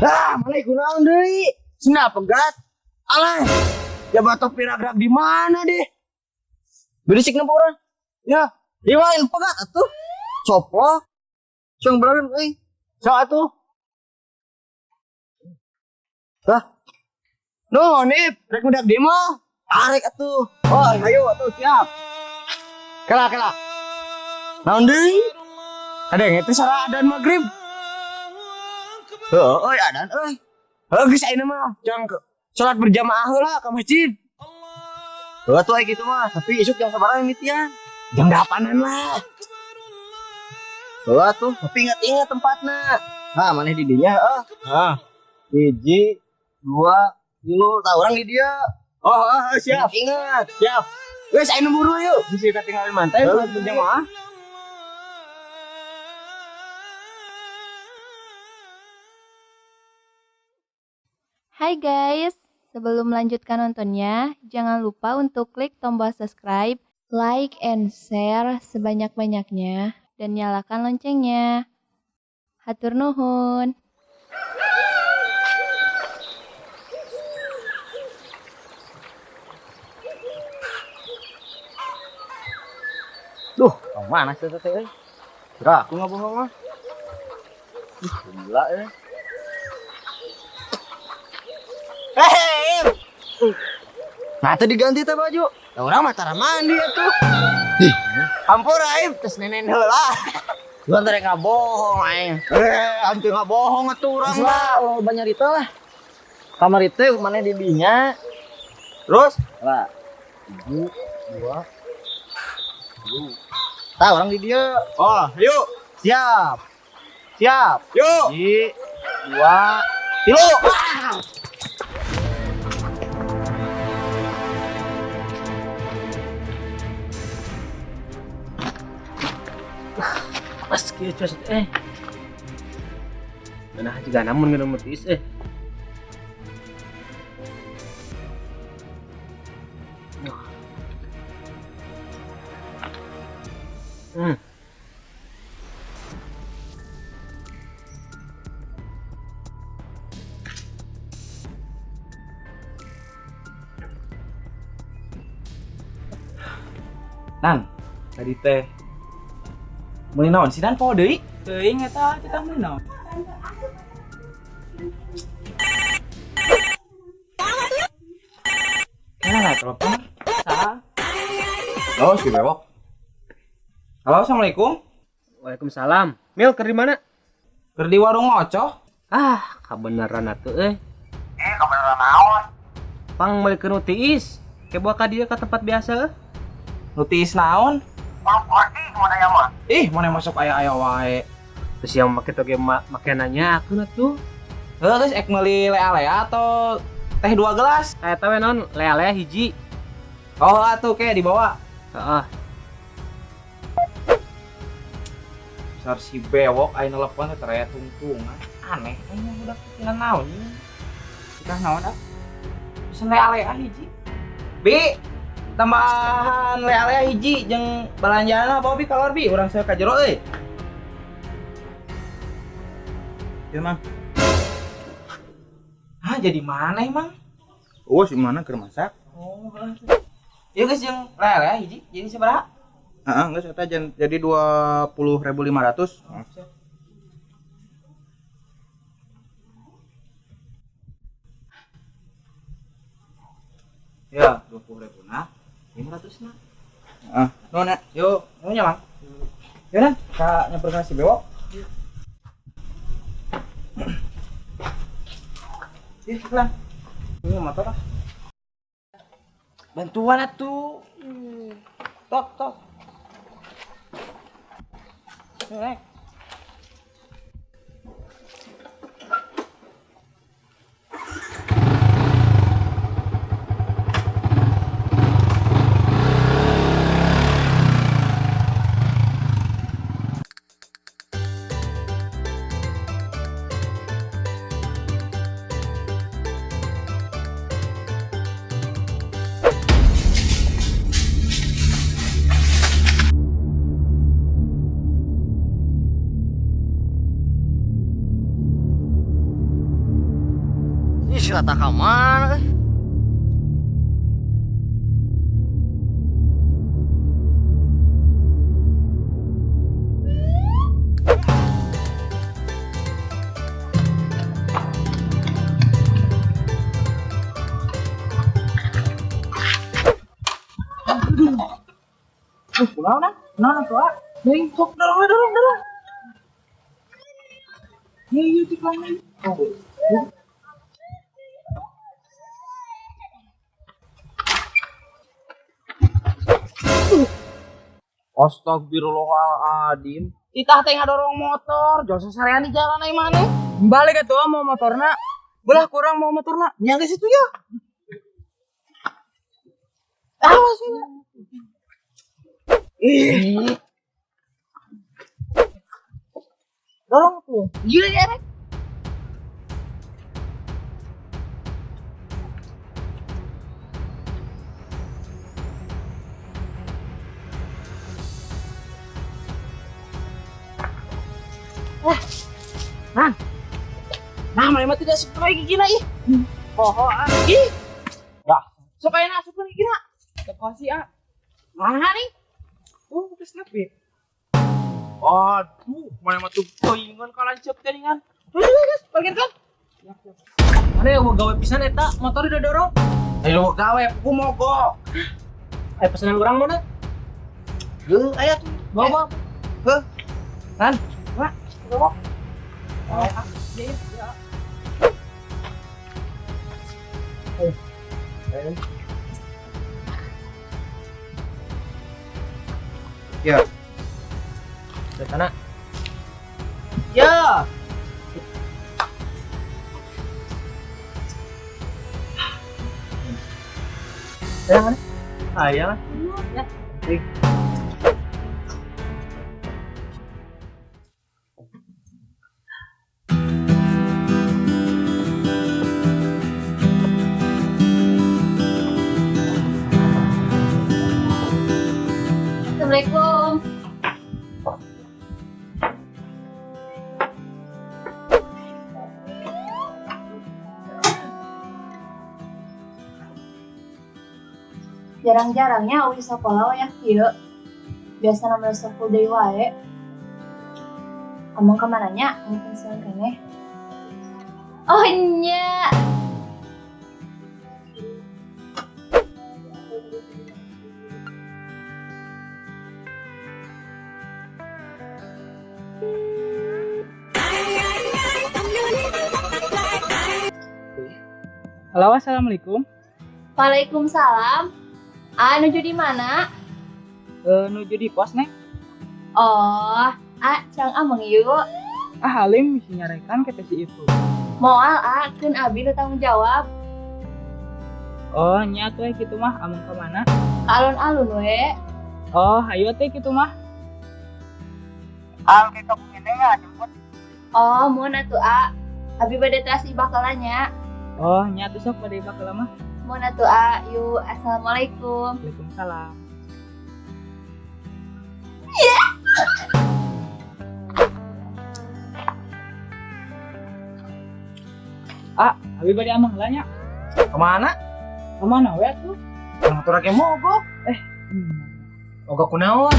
Ah, mana kunaon deui? Sendal pegat. Alah. Ya batok piragrak di mana deh? Berisik nempo urang. Ya, diwain pegat atuh. Coplok. Cong beralem euy. Sok atuh. Lah. Nuhun, Ip, rek mudak demo. Arek atuh. Oh, ayo atuh siap. Kela kela. Naon deui? Kadang itu sara adan maghrib. Heeh, euy adan euy. Heuh geus ayeuna mah, jang salat berjamaah heula ka masjid. Heuh atuh aya kitu mah, tapi isuk jam sabaraha mimitian? Jam 8-an lah. Heuh atuh, tapi ingat-ingat tempatna. Nah, maneh di dinya heuh. Ah. 1, 2, 3, tah urang di dieu. Oh, oh, siap. Ingat. Siap. Geus ayeuna buru yuk. Bisa ketinggalan mantai salat berjamaah. Hai guys, sebelum melanjutkan nontonnya, jangan lupa untuk klik tombol subscribe, like, and share sebanyak-banyaknya, dan nyalakan loncengnya. Hatur nuhun. Duh, mana sih teh euy? Kira aku ngabohong mah. Ih, gila euy. Hei, nah tadi diganti teh baju. Ya urang mah tara mandi atuh. Ih, ampura Ip, tes nenen heula. Gua teh ngabohong aing. Eh, antu ngabohong atuh urang mah. Oh, banyak itu lah. Kamar itu mana di dinya. Terus? Lah. 1, 2, 3. Tah orang di dia. Oh, yuk. Siap. Siap. Yuk. 1, 2, 3. Pas kieu cuaca teh. Nah juga namun ngeuneuh tiis eh. Nan, tadi teh meuli naon sih Dan poho deui? Teuing eta kita meuli naon? Mana telepon? Saha? Oh, si Bewok. Halo, assalamualaikum. Waalaikumsalam. Mil keur di mana? Keur di warung ngocoh. Ah, kabeneran atuh euy. Eh, kabeneran naon? Pang meulikeun nu tiis. Ke bawa ka dieu ka tempat biasa euy. Nu tiis naon? Mana yang mah? Ih, mana masuk aya-aya wae. Terus yang make toge make nanya aku atuh. Heuh, geus ek meuli lea-lea atau teh 2 gelas? Eta we naon lea-lea hiji. Oh, atuh ke dibawa. Heeh. Besar si Bewok aya nelepon teh aya tungtungan. Aneh, aya budak tina naon ieu? Kita naon ah? Pesen lea-lea hiji. Bi, tambahan lea-lea hiji jeung balanjaanna bawa bi kalor bi, urang saya ka jero euy. Ieu mah. Hah, jadi mana emang? Oh, si mana keur masak? Oh, heeh. Ieu geus jeung lea-lea hiji, jadi sabaraha? Heeh, geus eta jadi 20.500. Ya, 20.000 nah, 500 nah. Heeh. Nuhun ya. Yuk, nuhun ya, Mang. Yuk, Nan, ka nyamperkeun si Bewok. Ih, lah. Ini motor ah. Bantuan atuh. Tok, tok. Naik. Tata ka mana euy? Kunaon nah? Kunaon atuh ah? Deui sok dorong we dorong dorong. Ieu ieu tiklang ieu. Oh. Astagfirullahaladzim. Itah teh ngadorong motor, jauh sasarean di jalan ai maneh. Balik atuh mau motorna. Belah kurang mau motorna. Nya geus itu ya. Awas ya. Ih. Dorong tuh. Gila ya, Rek. Nah. Nah, mana mah tidak suka lagi gila ih. Poho ah. Ih. Dah. Sok aya asupkeun gila. Teu ah. Mana nih? Oh, geus nepi. Aduh, mana mah tuh teuingan kalancep teh ningan. Geus, parkirkan. Mana ya gawe pisan eta, motor udah dorong. Ayo gawe, ku mogok. Ayo pesanan urang mana? Heuh, aya tuh. Bawa. Heuh. Tan. Wah, bawa. Oh, ah, iya, iya. Ayo. Ya. Sana. Ya. Ayah mana? Ayah lah. Ya. Assalamualaikum. Jarang-jarangnya awi sekolah wayah kieu. Biasa nomor 10 deui wae. Omong kamananya mungkin seneng keneh. Oh nya. Halo, assalamualaikum. Waalaikumsalam. Ah, nuju di mana? Nuju di pos, Neng. Oh, ah, cang ameng yuk. Ah, Halim mesti nyarekan kata si itu. Moal, ah, keun abi nu tanggung jawab. Oh, nya tuh kitu mah ameng ka mana? Alun-alun we. Oh, hayu teh kitu mah. Al ke kampung ini ya, jemput. Oh, mun atuh ah. Abi bade teras ibakalanya. Oh, nya tuh sok bade bakal mah. Mun atuh ah, yuk. Assalamualaikum. Waalaikumsalam. Yes. Ah, abi bade ameng heula nya. Kemana? Kemana we atuh? Motor ge mogok. Mogok kunaon?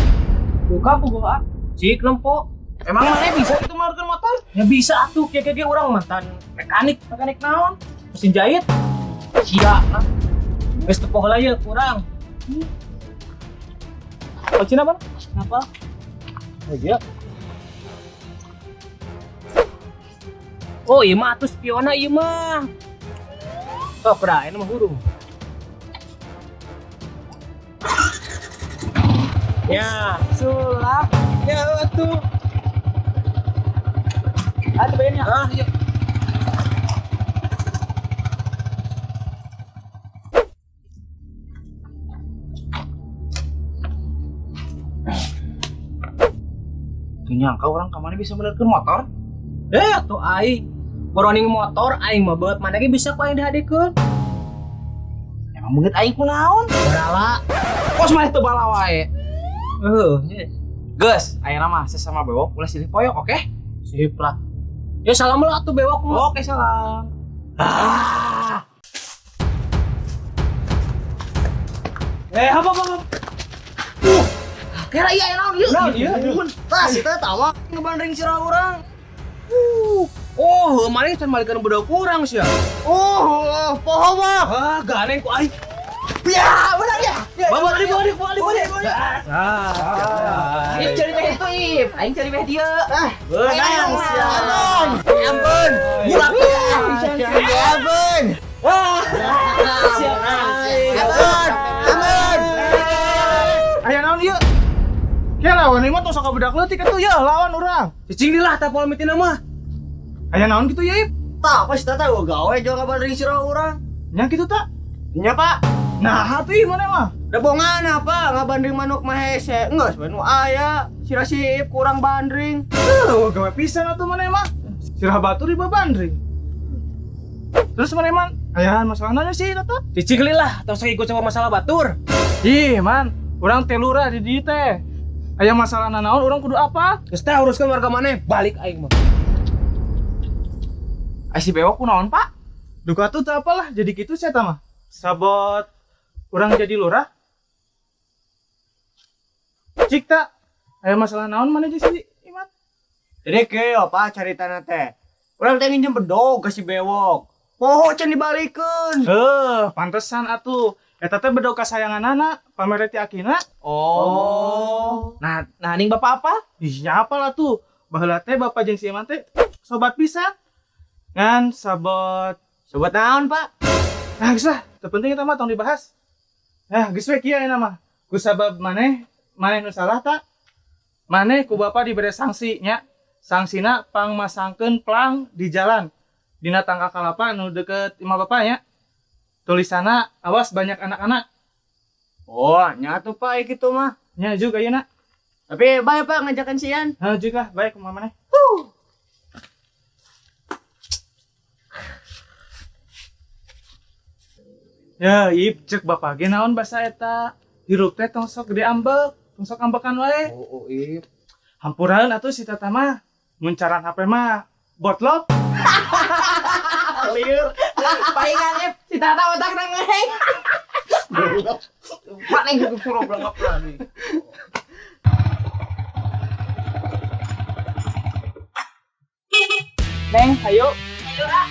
Duka puguh ah. Cik lempo. Emang mana bisa itu markeun motor? Ya bisa atuh, kieu-kieu urang mantan mekanik, Mekanik naon? Mesin jahit. Sia lah. Geus teu poho lah ieu kurang. Oh, Cina mana? Kenapa? Oh, iya. Oh, iya mah atuh spiona ieu mah. Sok dah, ini mah hurung. Ya, sulap. Ya atuh. Atuh bayarnya. Ah, iya. Tuh nyangka orang kemana bisa benerkeun motor? Atuh aing. Boroning motor aing mah beut mana ge bisa ku aing dihadekeun. Emang beungeut aing kunaon? Barala. Kos maneh teu bala wae. Heuh, nya. Geus, ayeuna mah sesama bewok ulah silih poyok, oke? Sip lah. Ya salam lah atuh bewok mah. Oke, salam. Ah. Eh, apa apa. Kira iya naon ieu? Naon ieu? Tah si teh tawa ngebandring sirah urang. Oh, maneh can malikeun budak urang sia. Oh, poho mah. Ah, gandeng ku aing. Ya, benar ya. Bawa balik balik balik balik. Ah. Ip cari meh itu Ip, aing cari meh dia. Ah, Beunang sia. Ampun. Gila. Ampun. Siap. Ampun. Ampun. Aya naon ieu? Ya lawan ieu mah tong sok budak leutik atuh ya lawan urang. Cicing dilah tah pola mitina mah. Aya naon kitu ya Ip? Tah, pas teh teh gawe jual ngabandring sirah urang. Nya kitu tak? Nya, Pak. Nah, atuh ieu mana mah? Da bongan apa ngabandring manuk mah hese. Enggeus we nu aya. Sirah si Ip kurang bandring. Heuh, gawe pisan atuh maneh mah. Sirah batur di babandring. Terus maneh man, aya masalah nanya sih tata? Cicing lah, tong sok ikut sama masalah batur. Ih, man, urang teh lurah di dieu teh. Aya masalah nanaon urang kudu apa? Geus teh uruskeun warga maneh, balik aing mah. Ai si bewok kunaon, Pak? Duka tuh teu apalah jadi kitu sia mah. Sabot urang jadi lurah. Cik tak, aya masalah naon maneh jeung si Iman? Jadi kieu Pak caritana teh. Urang teh nginjem bedog ka si bewok. Poho can dibalikeun. Heuh, pantesan atuh. Eta teh bedog kasayanganana, pamere ti akina. Oh. Nah, nah ning bapak apa? Ih, nya apalah tuh. Baheula teh bapak jeung si Iman teh sobat pisan. Ngan sabot Sobat naon, Pak? Nah, geus lah, teu penting eta mah tong dibahas. Nah, geus we kieu ayeuna mah. Ku sabab maneh, maneh nu salah tak? Maneh ku bapak dibere sanksi nya. Sangsina pangmasangkeun plang di jalan. Dina tangka kalapa nu deket imah bapak nya. Tulisanna awas banyak anak-anak. Oh, nya tuh Pak kitu mah. Nya juga ayeuna. Tapi bae Pak ngajakan sian. Heuh juga lah, bae kumaha maneh. Ya, Ip, cek bapak ge naon basa eta. Hirup teh tong sok gede ambek, tong sok ambekan wae. Oh, Ip. Hampuraeun atuh si Tata mah. Mun caran HP mah botlop. Liur. Palingan Ip, si Tata otakna ngeheng. Pak neng kudu suruh belangkap lagi. Neng, ayo. Ayo ah.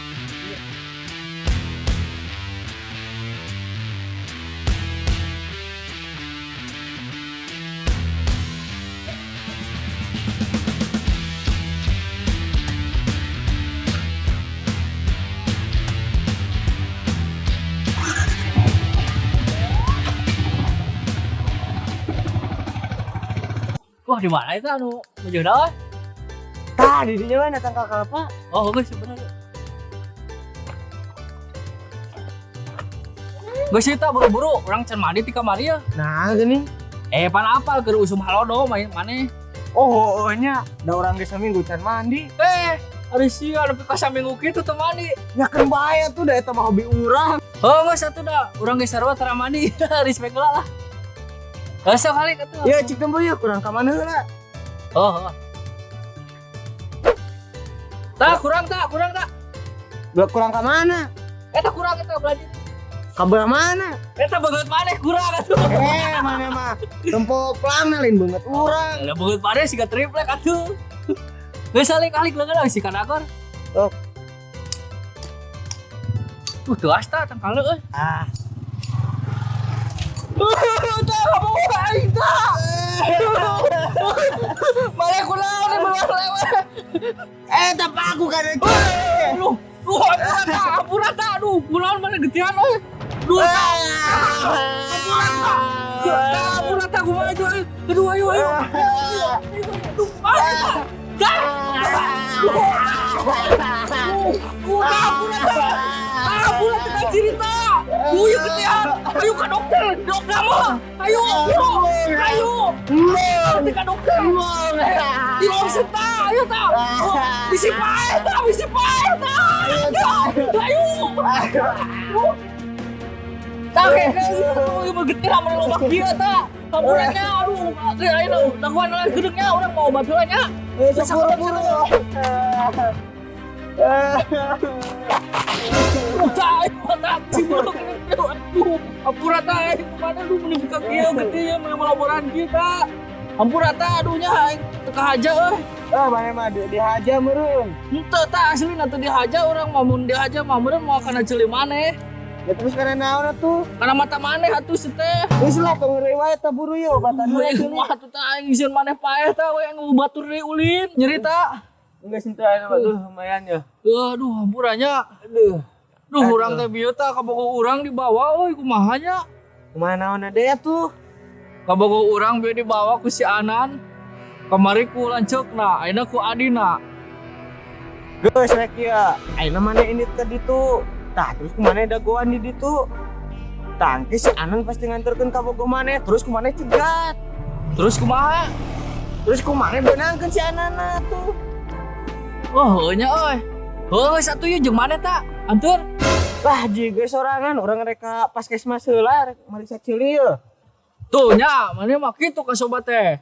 Wah, di mana itu anu mejeuna? Tah, di dinya mah datang ka kalapa. Oh, geus bener. Geus eta buru-buru urang can mandi ti kamari ya. Nah, gini. Eh, pan apal keur usum halodo main maneh. Oh, nya, da urang geus saminggu can mandi. Eh, ari sia nepi ka saminggu kitu teu mandi. Nya keun bae atuh da eta mah hobi urang. Oh, geus atuh da urang geus sarua tara mandi. Respect lah. Geus sok kali atuh. Ya cik tempo yeuh kurang ka mana heula. Oh, oh. Tak kurang tak, kurang tak. Kurang ka mana? Eta kurang eta belanja. Ka belah mana? Eta beungeut maneh kurang atuh. Eh, mana mah tempo pelang lain beungeut urang. Lah beungeut maneh siga triplek atuh. Geus alik-alik leungeun si kanakor. Oh. Tuh asta tangkale euy. Ah. Tah kamu aing tah. Malah kunaon beluar lewat. Eh, tapi aku kan itu. Aduh, duh, ampura ta, aduh, kunaon mana getihan euy. Duh, ampura ta. Ampura ta kumaha itu euy. Aduh, ayo ayo. Aduh, ah. Dah. Duh, ampura ta. Ampura ta cerita. Duh, yuk getihan. Ayo ke dokter, dokter mah. Ayo, ayo. Ayo. Ke dokter. Di ronsen ta, ayo ta. Bisi pae ta, bisi pae ta. Ayo. Ta kayak getir sama lobak dia ta. Kamburannya aduh, ayo daguan lah gedengnya urang mau obat heula nya. Buru-buru. Udah, tak aduh, ampura ta aing mana lu meuni ka kieu gede ya meuni laporan kita. Ampura ta aduhnya aing teu kahaja euy. Ah, maneh mah dihaja meureun. Henteu ta aslina teu dihaja urang mah mun dihaja mah meureun moal kana ceuli maneh. Ya terus kana naon atuh? Kana mata maneh atuh si teh. Geus lah tong heureuy wae tah buru yeuh batan heula ceuli. Wah atuh tah aing sieun maneh paeh tah we batur deui ulin nyerita. Enggak sintu aya mah tuh lumayan ya. Aduh ampuranya. Aduh. Duh urang teh bieu tah kabogoh urang dibawa euy kumaha nya? Kumaha naon deui atuh? Kabogoh urang bieu dibawa ku si Anan. Kamari ku lanceukna, ayeuna ku adina. Geus rek ieu. Ayeuna maneh indit ka ditu. Tah terus kumaha dagoan di ditu? Tah engke si Anan pasti nganterkeun kabogoh maneh, terus kumaha cegat. Terus kumaha? Terus kumaha beunangkeun si Anana tuh. Oh, heuh nya euy. Heuh satu ieu jeung maneh ta? Antur. Lah jiga sorangan urang rek ka puskesmas heula rek mariksa ceuli yeuh. Tuh nya, maneh mah kitu ka sobat teh.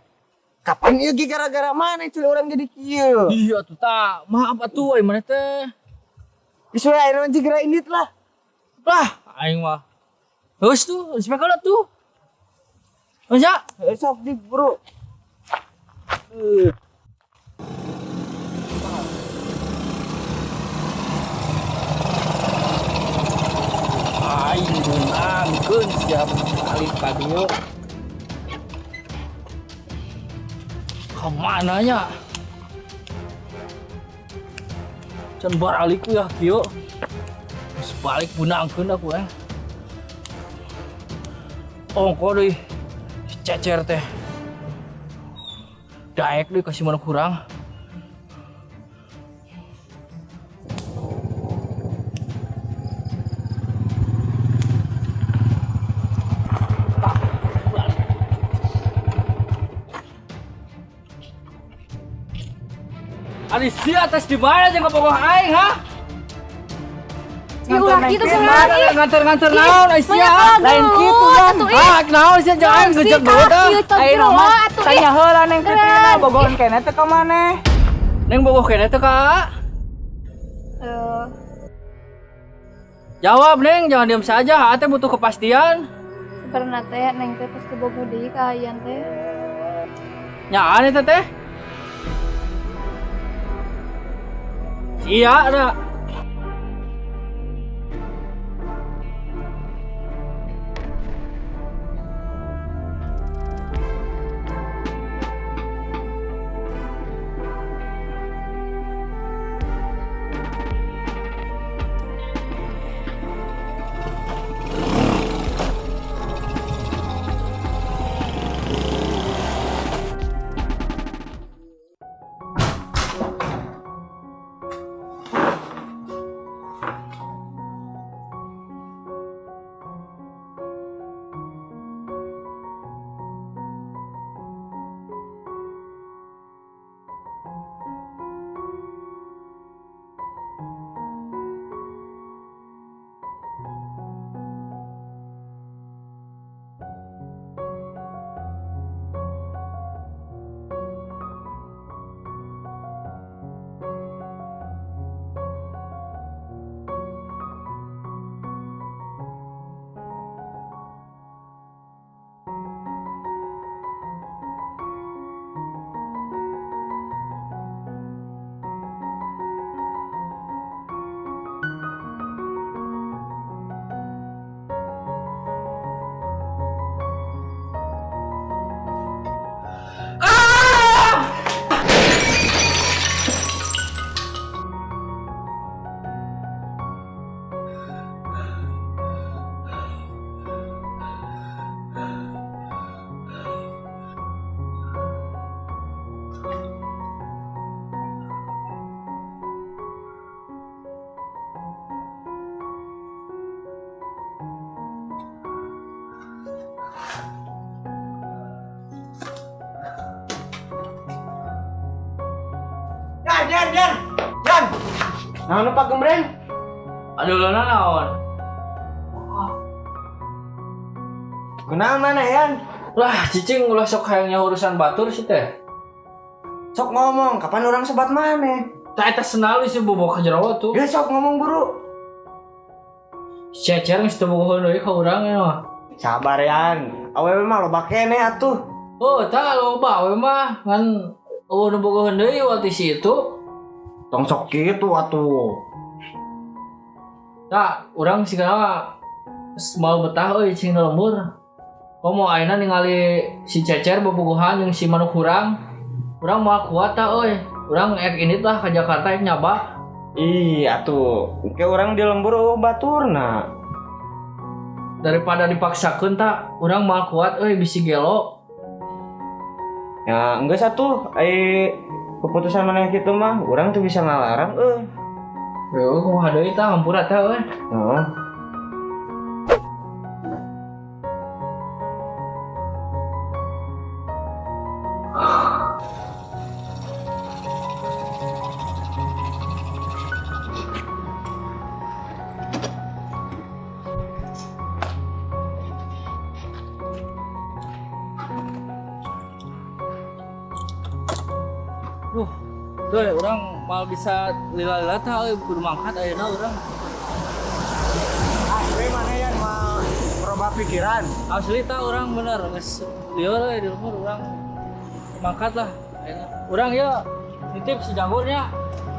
Kapan ieu ge gara-gara maneh ceuli urang jadi kieu? Iya atuh ta, maaf atuh euy maneh teh. Geus we ayeuna mah geura indit lah. Lah, aing mah. Geus tuh, geus bae tuh. Geus ya. Heuh sok jig bro. Aing beunangkeun siap kali ka dieu. Kamana nya? Can baralik ya kieu. Geus balik beunangkeun aku eh. Ongko deui cecer teh. Daek deui kasih mana kurang. Ari sia atas di mana jeung kabogoh aing ha? Ih, ulah kitu kumaha ih. Nganter-nganter naon ai sia? Lain kitu kan. Ah, naon sia jeung aing gejek geut ah. Ayeuna mah tanya heula Neng Fitrina bogohan keneh teh ka maneh? Neng bogoh keneh teh ka? Jawab Neng, jangan diam saja, ate butuh kepastian. Sebenarnya teh Neng teh pasti bogoh deui ka Ayan teh. Nyaan eta teh? Iya, ada. Yan, yan, yan. Naon Pak Gembreng? Aduh lo naon? Kunaon mana yan? Lah, cicing ulah sok hayangnya urusan batur sih teh. Sok ngomong, kapan orang sobat mana? Tak eta senali sih bobo ka jero tuh. Geus sok ngomong buru. Cecer geus teu bogoheun deui ka urang ya mah. Sabar Yan, awewe mah loba keneh atuh. Oh, tah loba awewe mah ngan eueuh nu bogoheun deui waktu si itu. Tong sok kitu atuh. Tah, urang sigana mah moal betah euy cing di lembur. Komo ayeuna ningali si Cecer bobogohan jeung si manuk hurang. Urang moal kuat tah euy. Urang ek indit lah ka Jakarta ek nyaba. Ih, atuh, engke urang di lembur eueuh baturna. Daripada dipaksakeun tah, urang moal kuat euy bisi gelo. Ya, enggeus atuh, ai keputusan maneh kitu mah, urang teu bisa ngalarang euy. Heuh, kumaha deui tah hampura tah euy. Heeh. Duh, tuh urang moal bisa lila-lila tah euy kudu mangkat ayeuna urang. Asli maneh Yan mah berubah pikiran. Asli tah urang bener geus lieur euy di lembur urang mangkat lah ayeuna. Urang ya nitip si Jagornya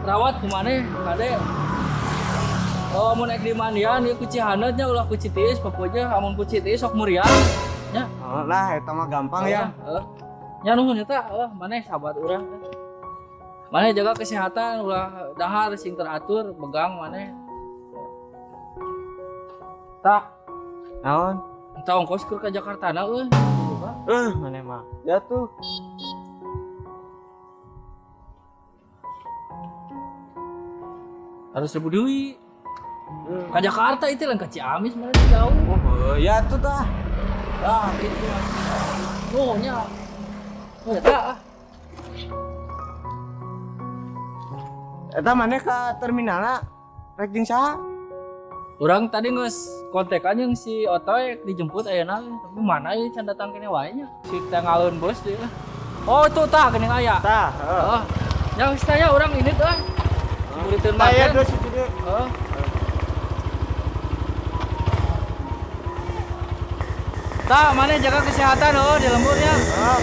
rawat ku maneh kade. Oh, mun ek di mandian ieu ku cihaneut nya ulah ku citiis pokoknya amun ku citiis sok muriang nya. Oh, lah eta mah gampang ya. Heeh. Nya nuhun eta, heuh maneh sahabat urang. Maneh jaga kesehatan ulah dahar sing teratur begang maneh. Tak Naon? entah ongkos keur ka Jakarta na euy. Maneh mah. Ya tuh. Harus ribu deui. Ka Jakarta itu lain ka Ciamis mana jauh. Oh, ya tuh tah. Ah, gitu. Oh, nya. Oh, eta ah. Eta maneh ka terminalna rek jeung saha? Urang tadi geus kontekan jeung si Otoy dijemput ayeuna tapi mana ieu can datang kene wae nya. Si teh ngaleun bus deui. Oh, itu tah geuning aya. Tah, heeh. Oh. Yang geus tanya urang ini teh. Muridkeun Tah ya manten. geus itu deui. Heeh. Tah, maneh jaga kesehatan oh di lembur ya. Heeh.